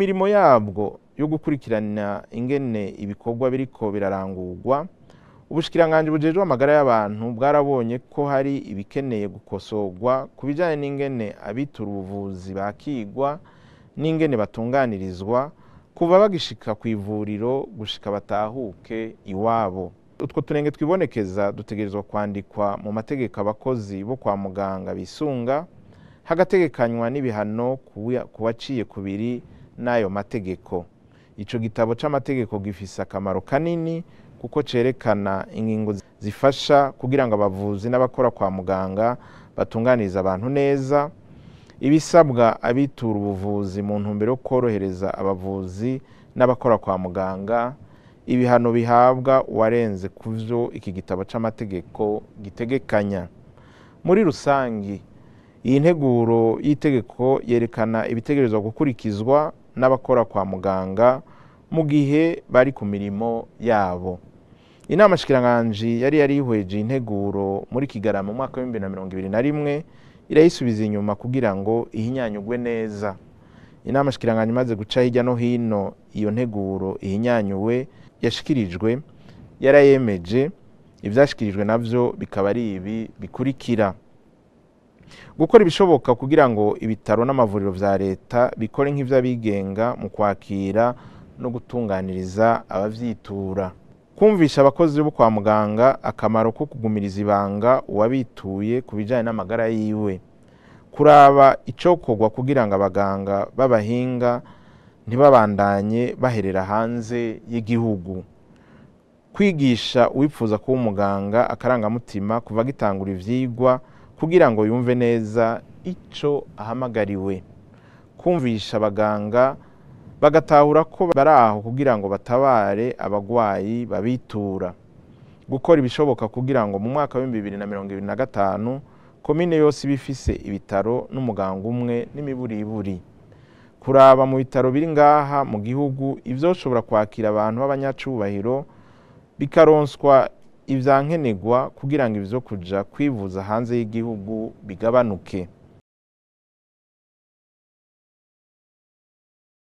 Mirimo yabwo yo gukurikirana ingene ibikorwa biriko birarangurwa, ubushikiranganji bujejwe amagara y'abantu bwarabonye ko hari ibikeneye gukosorwa ku bijanye n'ingene abitura ubuvuzi bakigwa n'ingene batunganirizwa kuva bagishika ku ivuriro gushika batahuke iwabo. Utwo tunenge twibonekeza dutegerezwa kwandikwa mu mategeko abakozi bo kwa muganga bisunga, hagategekanywa n'ibihano ku waciye kubiri n'ayo mategeko. Ico gitabo c'amategeko gifise akamaro kanini kuko cerekana ingingo zifasha kugira ngo abavuzi n'abakora kwa muganga batunganirize abantu neza, ibisabwa abitura ubuvuzi mu ntumbero yo korohereza abavuzi n'abakora kwa muganga, ibihano bihabwa uwarenze kuvyo iki gitabo c'amategeko gitegekanya. Muri rusangi, iyi nteguro y'itegeko yerekana ibitegerezwa gukurikizwa n'abakora kwa muganga mu gihe bari ku mirimo yabo. Inama shikiranganji yari yarihweje integuro muri Kigarama mu mwaka w'ibihumbi bibiri na mirongo ibiri na rimwe irayisubiza inyuma kugira ngo ihinyanyugwe neza. Inama shikiranganji imaze guca hirya no hino iyo nteguro ihinyanyuwe yashikirijwe, yarayemeje. Ivyashikirijwe navyo bikaba ari ibi bikurikira: gukora ibishoboka kugira ngo ibitaro n'amavuriro vya leta bikore nk'ivy'abigenga mu kwakira no gutunganiriza abavyitura, kumvisha abakozi bo kwa muganga akamaro ko kugumiriza ibanga uwabituye ku bijanye n'amagara yiwe, kuraba icokorwa kugira ngo abaganga b'abahinga ntibabandanye baherera hanze y'igihugu, kwigisha uwipfuza kuba umuganga akarangamutima kuva agitangura ivyigwa kugira ngo yumve neza ico ahamagariwe, kumvisha abaganga bagatahura ko bari aho kugira ngo batabare abagwayi babitura, gukora ibishoboka kugira ngo mu mwaka w'ibihumbi bibiri na mirongo ibiri na gatanu komine yose ibe ifise ibitaro n'umuganga umwe n'imiburiburi, kuraba mu bitaro biri ngaha mu gihugu ivyoshobora kwakira abantu b'abanyacubahiro bikaronswa ivyankenerwa kugira ngo ivyo kuja kwivuza hanze y'igihugu bigabanuke.